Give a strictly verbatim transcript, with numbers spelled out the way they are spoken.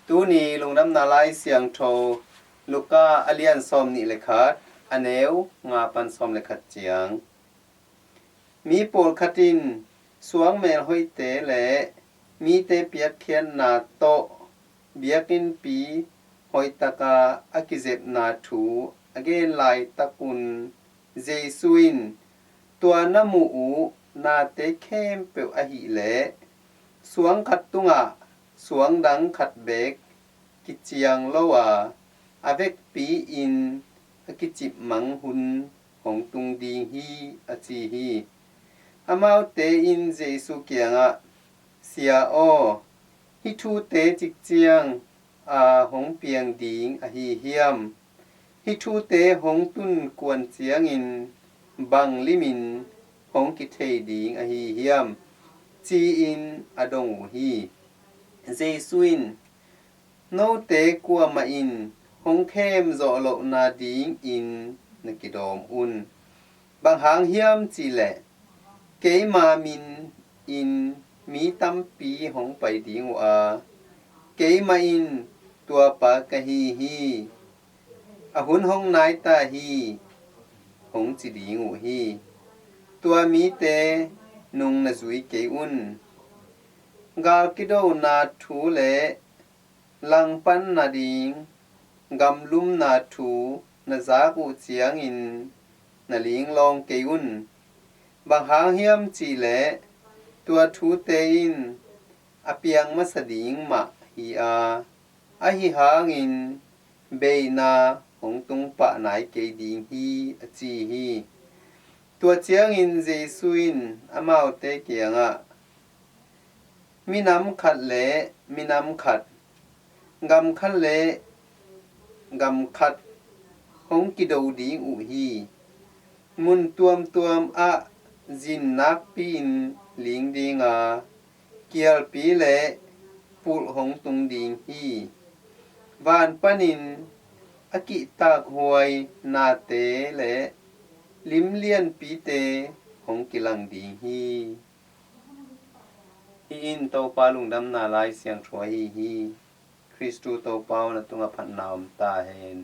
Tuni lungdamna lai siangtho Luka a lian sawm nih le khat, a neu nga pan sawm le khat ciang. Mi pawlkhat in suang melhoihte le mite piakkhiatna tawh biakinnpi hoihtaka a kizepna thu a gen laitakun Jesu in, "Tua na muh uh nate khempeuh ahih leh suang khat tungah suang dang khat beek kiciang lo a, a vekpi-in a kicipmang hun hong tung ding hi," a ci hi. Amaute in Jesu kiangah, "Sia aw, hih thute cikciang a hong piang ding ahi hiam? Hih thute hong tun kuan ciangin bang limin hong kithei ding ahi hiam?" ci-in a dong uh hi. Jesu in, "Note kuamah in hong khem zawh lohna dingin na kidawm un. Bang hang hiam cihleh, keima min in mi tampi hong pai ding uh a, 'Keimah in tuapa ka hi hi, a hun hong nai ta hi,' hong ci ding uh hi. Tua mite nung na zui kei un. Gal kidona thu le langpan nading gamlumna thu na zak uh ciangin na linglawng kei un. Bang hang hiam cihleh, tua thute in a piang masa ding mah hi a, ahi hangin beina hong tung pah nai kei ding hi," a ci hi. Tua ciangin Jesu in amaute kiangah, "Minam khat le minam khat, gam khat le gam khat hong kido ding uh hi. Mun tuamtuam ah zin nakpi-in ling ding a, kialpi le pulh hong tung ding hi. Van panin a kihtakhuai nate le lim lianpite hong kilang ding hi." Hih in Topa lungdamna lai siangtho ahi hi. Khristu Topa aw, na tungah phatna om ta hen.